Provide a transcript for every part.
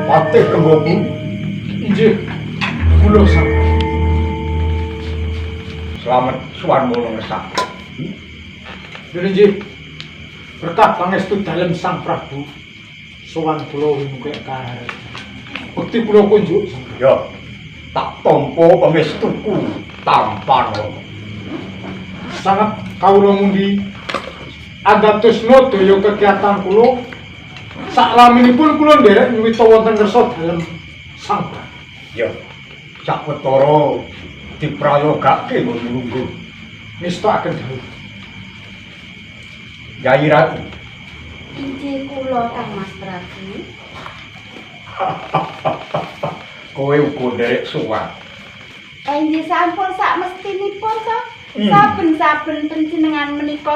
Patih Kembung. Inggih. Kula sang. Slamet suwan ngono ngesak. Inggih. Berkah pangestu dalem Sang Prabu. Sowan kula wingi karep. Bekti kula kunjuk Sang Prabu. Ya. Tak tampa pangestuku tampan. Sangat kawula mundi andatusna daya kegiatan kula saklaminipun kula nderek nyuwita wonten ngersa dalem Sang Prabu. Ya. Sawetara diprayogake nggon lungguh. Nistakaken dawuh. Yai Ratu. Inggih kula Kang Mas Prabu. Kowe uga nderek sowan. Inggih sampun sak mestinipun to. Saben-saben panjenengan menika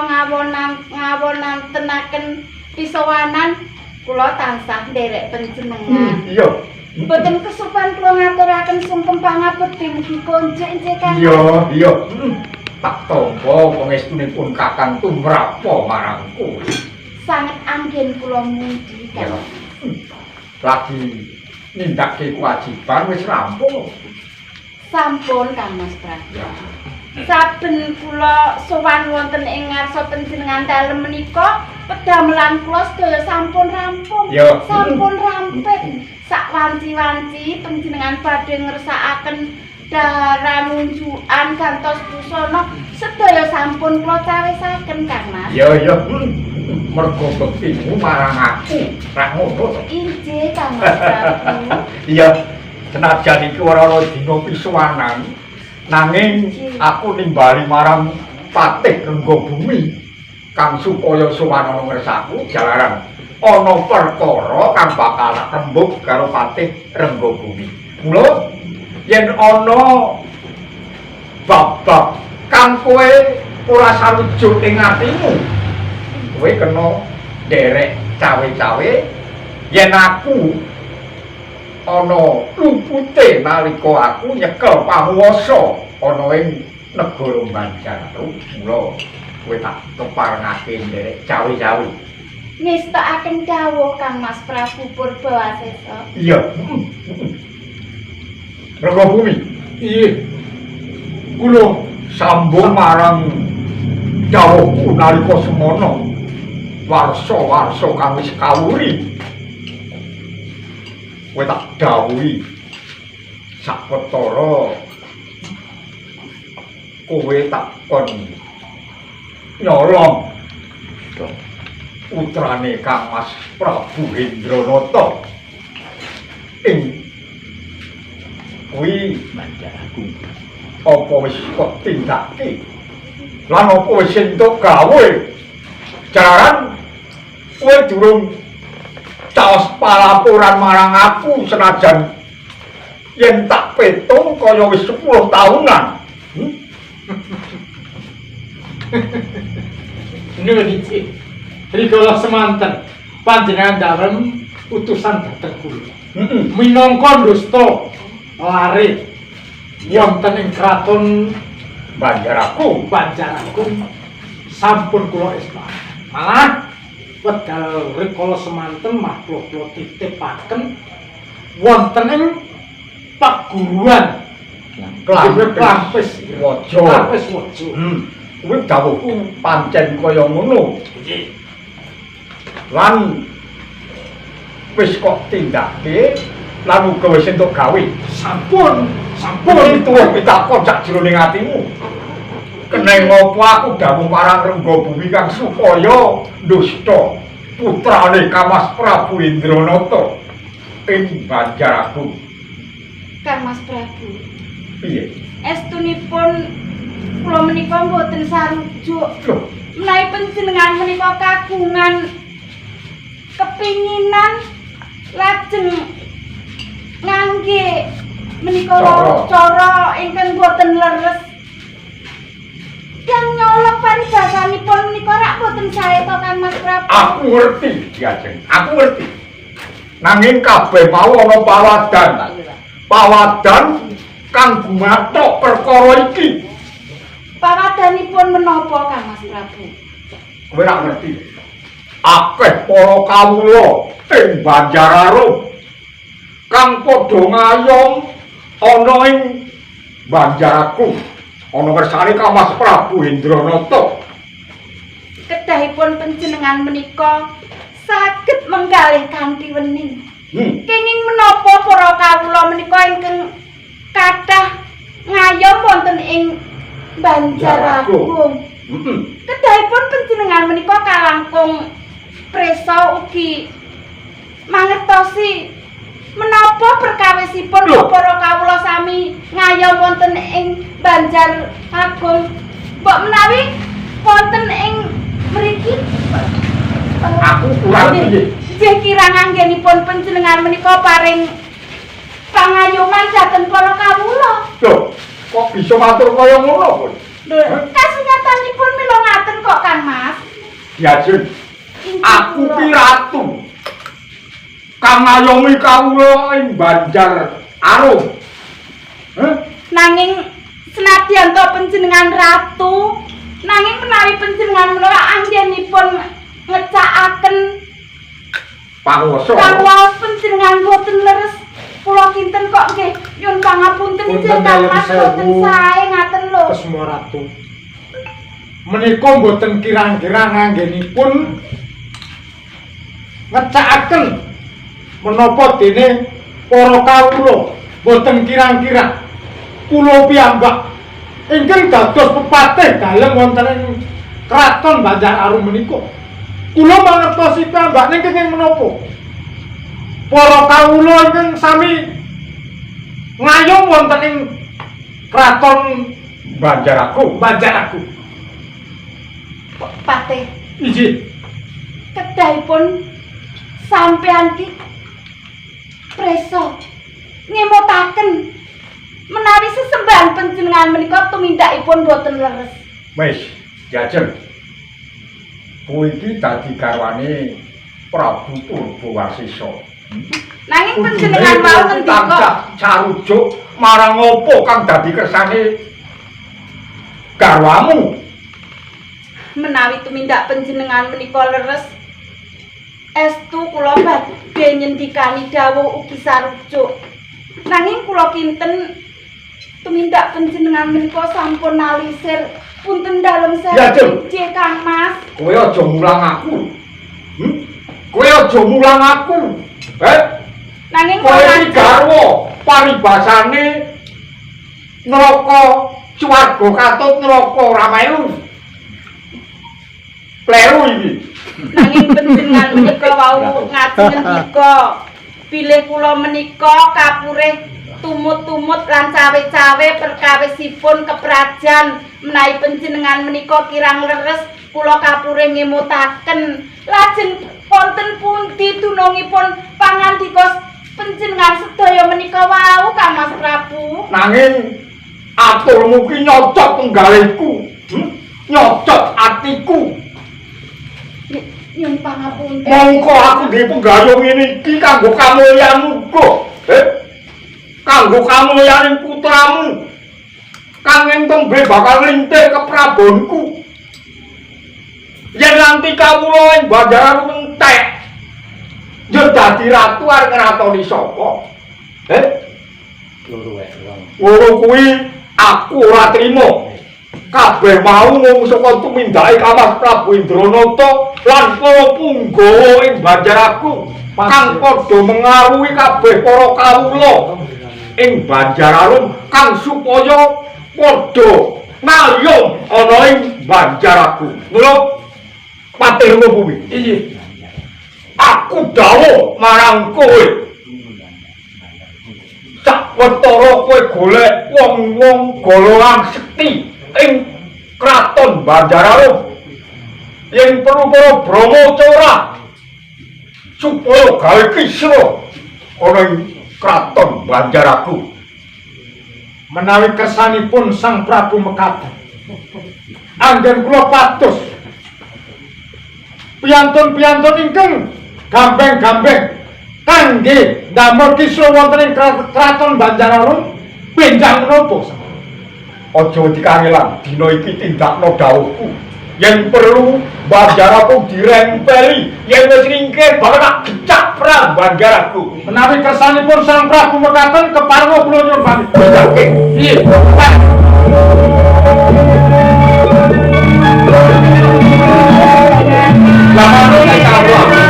ngawonantenaken pisowanan kula tansah nderek panjenengan. Iya. Boten kesupen kula ngaturaken sungkem pangabekti mugi konjuk inggih Kang. Iya, iya. Tak tampa pangestunipun Kakang tumrapa marang kowe. Sanget anggen kula mundi Ya. Kang. Lagi nindakake kewajiban wis rampung. Sampun Kang Mas Prabu. Ya. Saben kula sowan wonten ing ngarsa panjenengan dalem menika pedamelan kula sedaya sampun rampung. Ya. Sampun ramping. Sak wanci-wanci panjenengan badhe ngersakaken daharan unjukan gantos busana sedaya sampun kula cawisaken Kang Mas. Ya, ya. Mergo bektimu marang aku, ra ngono to. Inggih Kang Mas Prabu. Iya, senajan iki ora ana dina pisuwanan, nanging aku nimbali marang Patih Rengga Bumi kang supaya sowan ana ngersaku jalaran ana perkara kang bakal rembug karo Patih Rengga Bumi. Mula yen ana bab-bab kang kowe ora sarujuk ing atimu, kowe kena nderek cawe-cawe yen aku ana lupute nalika aku nyekel panguwasa ana ing negara Banjararum. Mula kowe tak keparengake nderek cawe-cawe. Nistakaken dawuh Kang Mas Prabu Purbawasesa. Iya. Rengga Bumi. Inggih. Kula sambung marang dawuhku nalika semana warsa-warsa kang wis kawuri. Kowe tak dawuhi sawetara kowe tak kon nyolong putrane Kang Mas Prabu Hendranata ing kuwi Banjaragung. Apa wis kok tindake lan apa wis entuk gawe jalaran kowe durung caos palaporan marang aku senajan yen tak petung kaya wis 10 tahunan. Nuwun inggih. Rikala semanten panjenengan dalem utusan dhateng kula. Minangka dusta lare wonten ing kraton Banjaragung. Banjaragung sampun kula estok. Malah wedal rikala semanten makhluk kula titipaken wonten ing paguruan Klampis Waja. Klampis Waja. Kuwi dawuhku pancen kaya ngono. Nggih. Lan wis kok tindake lan uga wis entuk gawe. Sampun, sampun Sampun tuwuh pitakon sakjroning atimu. Keneng apa aku dawuh marang Rengga Bumi kang supaya dusta putrane Kamas Prabu Indranata ing Banjaragung. Kang Mas Prabu. Piye? Estunipun kula menika mboten sarujuk. Lho, Menawi panjenengan menika kagungan kepinginan lajeng ngangge menika Cara. cara ingkang boten leres. Yang nyolong paribasanipun menika rak boten sae to, Kang Mas Prabu? Aku ngerti, Diajeng. Aku ngerti. Nanging kabeh mau ana pawadan. Pawadan kang gumathok perkara iki. Pawadanipun menapa, Kang Mas Prabu? Kowe ora ngerti. Akeh para kawula ing Banjararum kang padha ngayom ana ing Banjaraku. Ana kersane Kang Mas Prabu Hendranata. Kedahipun panjenengan menika saged menggalih kanthi wening. Kenging menapa para kawula menika ingkang kathah ngayom wonten ing Banjaragung? Kedahipun panjenengan menika kalangkung presa ugi mangertosi menapa perkawisipun Lho. Para kawula sami ngayom wonten ing Banjar Agung. Mbok menawi wonten ing mriki Aku kurang piye? Nggih, kirang anggenipun panjenengan menika paring pangayoman dhateng para kawula. Lho, kok bisa matur kaya ngono kowe? Lho, kasunyatanipun mila ngaten kok, Kang Mas. Diajeng, Inggih aku kula. ki ratu. Kang ngayomi kawula ing Banjar Arum. Heh? Nanging senadyan to panjenengan ratu, nanging menawi panjenengan menawa anggenipun ngecakaken Panguwasa. Kang panjenengan boten leres, kula kinten kok nggih nyuwun pangapunten Punten inggih, Kang dalem Mas, boten sewu. Sae ngaten lho. Kesmo Ratu. Menika mboten kirang-kirang anggenipun ngecakaken menapa dene para kawula mboten kirang-kirang kula piyambak ingkang dados pepatih dalem wonten ing Kraton Banjar Arum menika. Kula mangertosi piyambak ning kenging menapa para kawula ingkang sami ngayom wonten ing Kraton Banjaragung. Banjaragung. Patih, Inggih. Kedahipun sampean ki preso ngemutaken menawi sesembahan panjenengan menika tumindakipun boten leres. Wis, Diajeng. Kowe iki dadi garwane Prabu Purbawarsisa. Nanging panjenengan mau ngendika tansah sarujuk marang apa kang dadi kersane garwamu. Menawi tumindak panjenengan menika leres, estu kula badhe nyendikani dawuh ugi sarujuk. Nanging kula kinten tumindak panjenengan menika sampun nalisir. Punten dalem Ya, Jeng. sewu, Kang Mas. Kowe aja mulang aku. Kowe aja mulang aku. Eh? Nanging Kowe kula iki garwa paribasane neraka swarga katut neraka ora melu. Kleru iki. Nanging panjenengan menika wau ngaji ngendika bilih kula menika kapurih tumut-tumut lan cawe-cawe perkawisipun keprajan. Menawi panjenengan menika kirang leres, kula kapurih ngemutaken. Lajeng wonten pundi dunungipun pangandika panjenengan sedaya menika wau, Kang Mas Prabu? Nanging aturmu ki nyocot penggalihku. Nyocot atiku. Nyuwun pangapunten. Mongko aku duwe penggayo ngene iki kanggo kamulyanmu uga. Eh? Kanggo kamulyaning putramu. Kang entung bakal lintih keprabonku. Yen nanti kawula ing Banjaran entek, yo dadi ratu arep ngratoni sapa? Eh? Loro wae wong. Ngono kuwi aku ora trima. Kabeh mau mung saka tumindake Kamas Prabu Indranata lan para punggawa ing Banjaragung kang padha mengaruhi kabeh para kawula ing Banjararum kang supaya padha ngayom ana ing Banjaragung. Mula patirmu kuwi. Iya. Aku dawuh marang kowe. Sak wetara kowe golek wong-wong golongan sekti ing Kraton Banjararum. Yen perlu para brahmacara supaya gawe kisruh ana ing Kraton Banjaragung. Menawi kersanipun Sang Prabu mekaten. Anggen kula patus piyantun-piyantun ingkang gambeng-gambeng kangge ndamel kisruh wonten ing Kraton Banjararum benjang menapa? Aja dikangelan, dina iki tindakno dawuhku. Yen perlu Banjaraku dirempeli, yen wis ringkih bakal tak gecak perang Banjaraku. Menawi kersanipun Sang Prabu mekaten keparwa kula nyuwun pamit. Oke. Piye? Pak. Lah ngono nek kawula.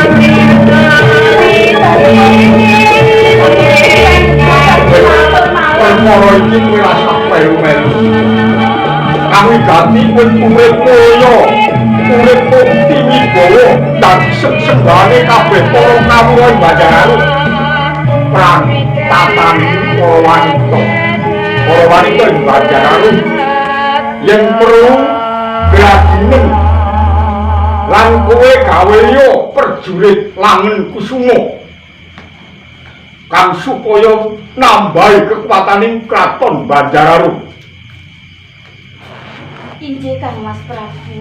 Perkara iki kowe rasah melu-melu. Kami ganti kowe urip mulya, urip mukti wibawa, dadi sesembahane kabeh para kawula ing Banjararum. Perang tatan para wanita. Para wanita ing Banjararum yen perlu gradinen lan kowe gawe yo perjurit Langen Kusuma kang supaya nambahi kekuataning Kraton Banjararum. Inggih Kang Mas Prabu.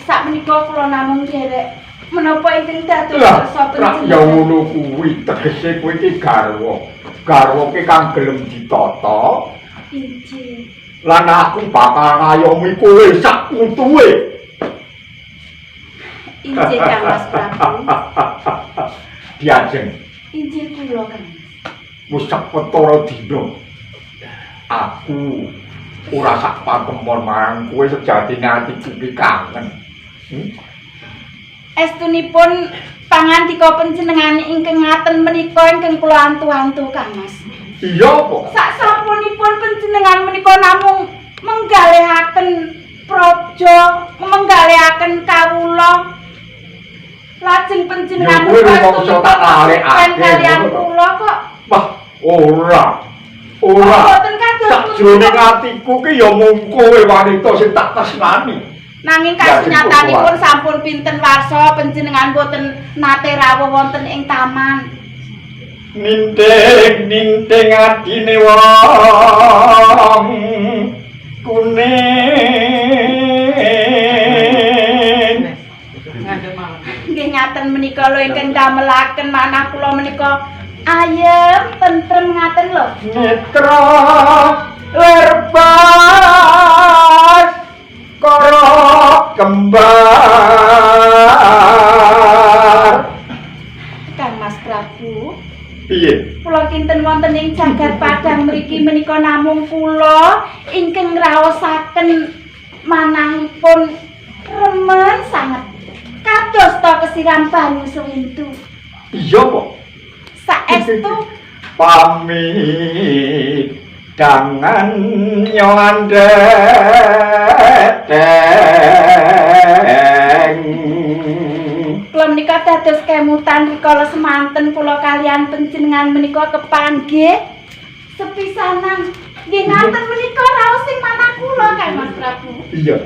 Sakmenika kula namung nderek menapa ingkang dados kersa Lah ya ngono kuwi tegese kowe iki garwa. Garwa ki kang gelem ditata. Inggih. Lan aku bakal ngayomi kowe sak utuhe. Inggih Kang Mas Prabu. Diajeng. Inggih kula Kang. Wis sak petara dina. Aku ora sak patemon marang kowe, sejatine atiku ki kangen. Estunipun pangandika panjenengan ingkang ngaten menika ingkang kula antu-antu Kang Mas. Iya apa? Sak sampunipun panjenengan menika namung menggalihaken praja, menggalihaken kawula. Lajeng panjenengan Ya kowe rumangsa tak lalekake kaliyan kula kok. Wah, ora. Ora. Mboten kados Sakjroning atiku ki ya mung kowe wanita sing tak tresnani. Nanging kasunyatanipun sampun pinten warsa panjenengan boten nate rawuh wonten ing taman. Ninting ninting atine wong kuning. Nggih ngaten menika lho ingkang damelaken manah kula menika ayem tentrem ngaten lho. Netra lerbas kara kembar. Kang Mas Prabu, Piye? Kula kinten wonten ing jagat padang mriki menika namung kula ingkang ngraosaken manahipun remen sanget. Kados ta kesiram banyu sewintu. Iya apa? Saestu pamit dangan nyandheng. Kula menika dados kemutan rikala semanten kula kalian panjenengan menika kepanggih sepisanan. Nggih ngaten menika raos sing manah kula Kang Mas Prabu. Iya.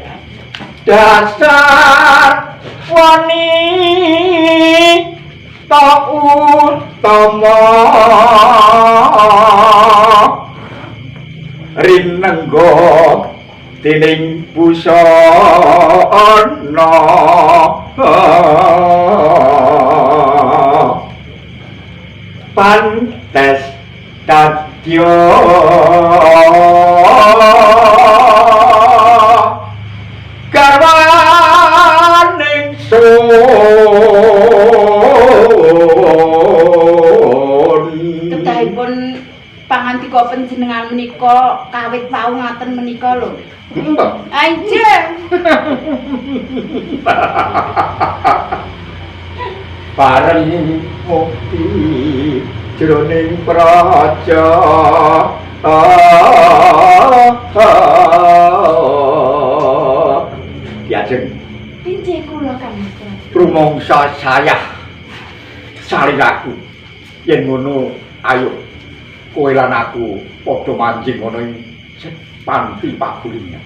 Dasar wani ta utama rinengga dening busana pantes dadya garwaning sun. Kedahipun pangandika panjenengan menika kawit wau ngaten menika lho. Anjir. Bareng mukti jroning praja. Diajeng. Pinjih kula Kang Mas. Rumangsa sayah saliraku. Yen ngono ayo kowe lan aku padha manjing ana ing panti pagulingan.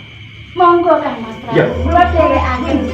Monggo Kang Mas Prabu. Ya. Kula dherekaken.